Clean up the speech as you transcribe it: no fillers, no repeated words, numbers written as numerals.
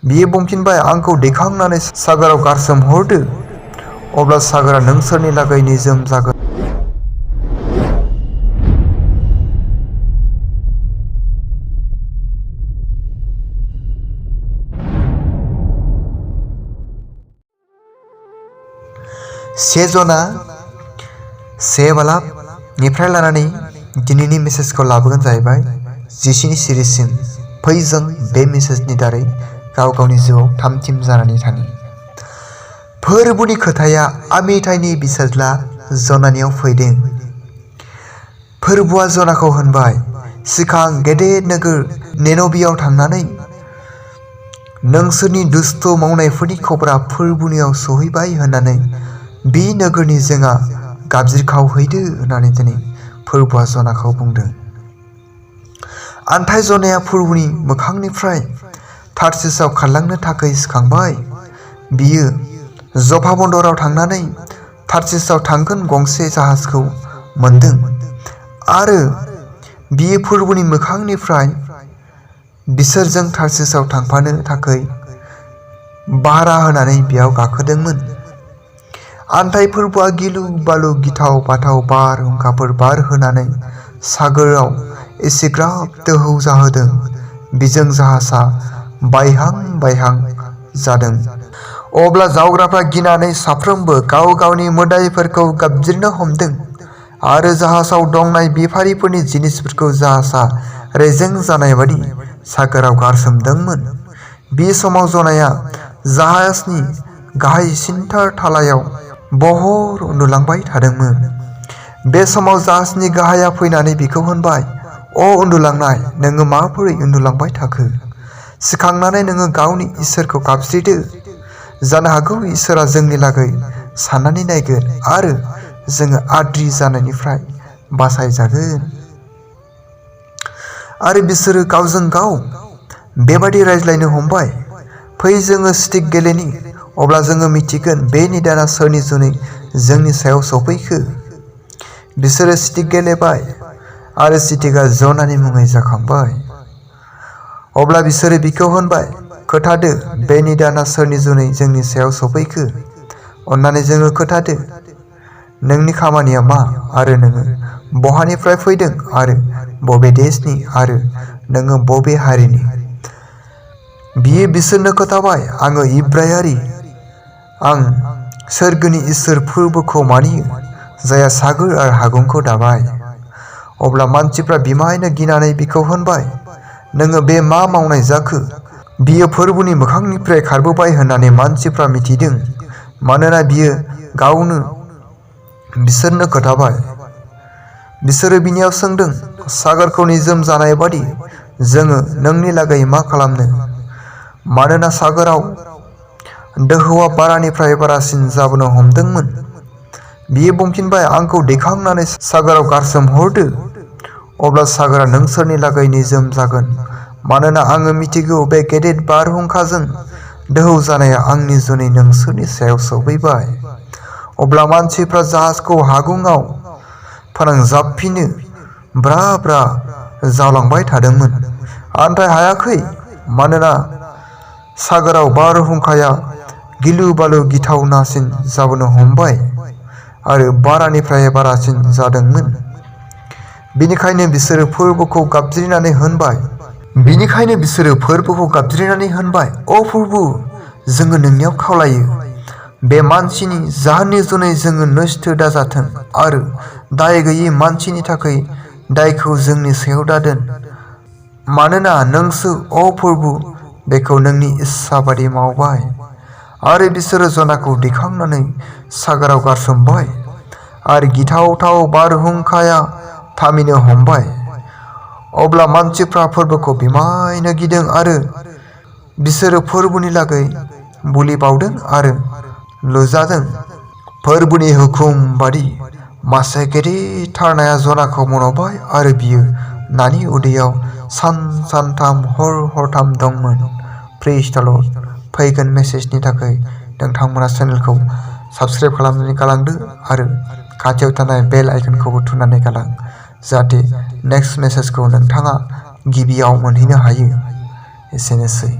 बियो बुंफिनबाय, आंखौ दैखांनानै सागोराव गारसोमहरदो, अब्ला सागोरा नोंसोरनि लागै निजोम जागोन। से जना से बालाबनिफ्राय लानानै दिनैनि मेसेजखौ लाबोगोन जाहैबाय 10 सिरिसिम। फै जों बे मेसेजनि दारै गाव गावनि जिउआव थामथिम जानानै थानि। फोरबुनि खोथाया आमिथाइनि बिसाज्ला जनानियाव फैदों। फोरबुआ जनाखौ होनबाय, सिगां गेदेर नोगोर नेनबियाव थांनानै नोंसोरनि दुस्थ मावनायफोरनि खबरा फोरबुनियाव सहैबाय होननानै बे नोगोरनि जोंहा गाबज्रिखावहैदो होननानै दिनै फोरबुआ जनाखौ बुंदों। आन्थाइ जनाया फोरबुनि मोखांनिफ्राय टार्सिसआव खारलांनो थाखाय सिखांबाय। बियो जफा बन्दराव थांनानै टार्सिसआव थांगोन गंसे जाहाजखौ मोनदों आरो बियो फोरबुनि मोखांनिफ्राय बिसोरजों टार्सिसआव थांफानो थाखाय भारा होनानै बेयाव गाखोदोंमोन। आन्थाइ फोरबुआ गिलु बालु गिथाव बाथाव बारहुंखाफोर बारहोनानै सागोराव एसेग्राब दोहौ जाहोदों। बिजों जाहाजा बायहां जादों। अब्ला जावग्राफ्रा गिनानै साफ्रोमबो गाव गावनि मोदाइफोरखौ गाबज्रिनो हमदों आरो जाहाजाव दंनाय बेफारिफोरनि जिनिसफोरखौ जाहाजा रेजें जानाय बादि सागोराव गारसोमदोंमोन। बे समाव जनाया जाहाजनि गाहायसिनथार थालायाव बहर उन्दुलांबाय थादोंमोन। बे समाव जाहाजनि गाहाया फैनानै बिखौ होनबाय, अ उन्दुलांनाय, नोङो माबोरै उन्दुलांबाय थाखो? सिखांनानै नोङो गावनि इसोरखौ गाबज्रिदो। जानो हागौ इसोरा जोंनि लागै साननानै नायगोन आरो जोङो आद्रि जानायनिफ्राय बासायजागोन। आरो बिसोरो गावजों गाव बेबादि रायज्लायनो हमबाय, फै जोङो स्टिक गेलेनि, अब्ला जोङो मिथिगोन बे निदाना सोरनि जुनै जोंनि सायाव सफैखो। बिसोरो स्टिक गेलेबाय आरो स्टिकआ जनानि मुङै जाखांबाय। अब्ला बिसोरो बिखौ होनबाय, खोथादो, बे निदाना सोरनि जुनै जोंनि सायाव सफैखो? अन्नानै जोङो खोथादो, नोंनि खामानिया मा आरो नोङो बहानिफ्राय फैदों आरो बबे देशनि आरो नोङो बबे हारिनि? बियो बिसोरनो खोथाबाय, आङो इब्रायारि, आं सोरगोनि इसोर फोरबोखौ मानियो, जायहा सागोर आरो हागंखौ दाबाय। अब्ला मानसिफ्रा बिमायनो गिनानै बिखौ होनबाय, नोङो बे मा मावनाय जाखो? बियो फोरबुनि मोखांनिफ्राय खारबोबाय होननानै मानसिफ्रा मिथिदों, मानोना बियो गावनो बिसोरनो खोथाबाय। बिसोरो बिनियाव सोंदों, सागोरखौ निजोम जानाय बादि जोङो नोंनि लागै मा खालामनो? मानोना सागोराव दोहौआ बारानिफ्राय बारासिन जाबोनो हमदोंमोन। बियो बुंफिनबाय, आंखौ दैखांनानै सागोराव गारसोमहरदो, अब्ला सागोरा नोंसोरनि लागै निजोम जागोन। मानोना आङो मिथिगौ बे गेदेर बारहुंखाजों दोहौ जानाया आंनि जुनै नोंसोरनि सायाव सफैबाय। अब्ला मानसिफ्रा जाहाजखौ हागुङाव फोनांजाबफिनो ब्रा ब्रा जावलांबाय थादोंमोन, आन्थाय हायाखै, मानोना सागोराव बारहुंखाया गिलु बालु गिथावनासिन जाबोनो हमबाय आरो बारानिफ्राय बारासिन जादोंमोन। बेनिखायनो बिसोरो फोरबोखौ गाबज्रिनानै होनबाय, अ फोरबु, जोङो नोंनियाव खावलायो, बे मानसिनि जाहोननि जुनै जोङो नस्थ दाजाथों आरो दाय गैयै मानसिनि थाखाय दायखौ जोंनि सायाव दादोन। मानोना नोंसो, अ फोरबु, बेखौ नोंनि इस्सा बादि मावबाय। आरो बिसोरो जनाखौ दैखांनानै सागोराव गारसोमबाय आरो गिथावथाव बारहुंखाया थामिनो हमबाय। अब्ला मानसिफ्रा फोरबोखौ बिमायनो गिदों आरो बिसोरो फोरबुनि लागै बुलि बावदों आरो लुजादों। फोरबुनि हुकुम बादि मासे गेदेरथार नाया जनाखौ मनबाय आरो बियो नानि उदैयाव सानथाम हरथाम दंमोन। प्रेज द लर्ड। फैगोन मेसेजनि थाखाय नोंथांमोना चेनेलखौ साबस्क्राइब खालामनानै गालांदो आरो खाथियाव थानाय बेल आइकनखौबो थुनानै गालां, जाहाथे नेक्स्ट मेसेजखौ नोंथाङा गिबियाव मोनहैनो हायो। एसेनोसै।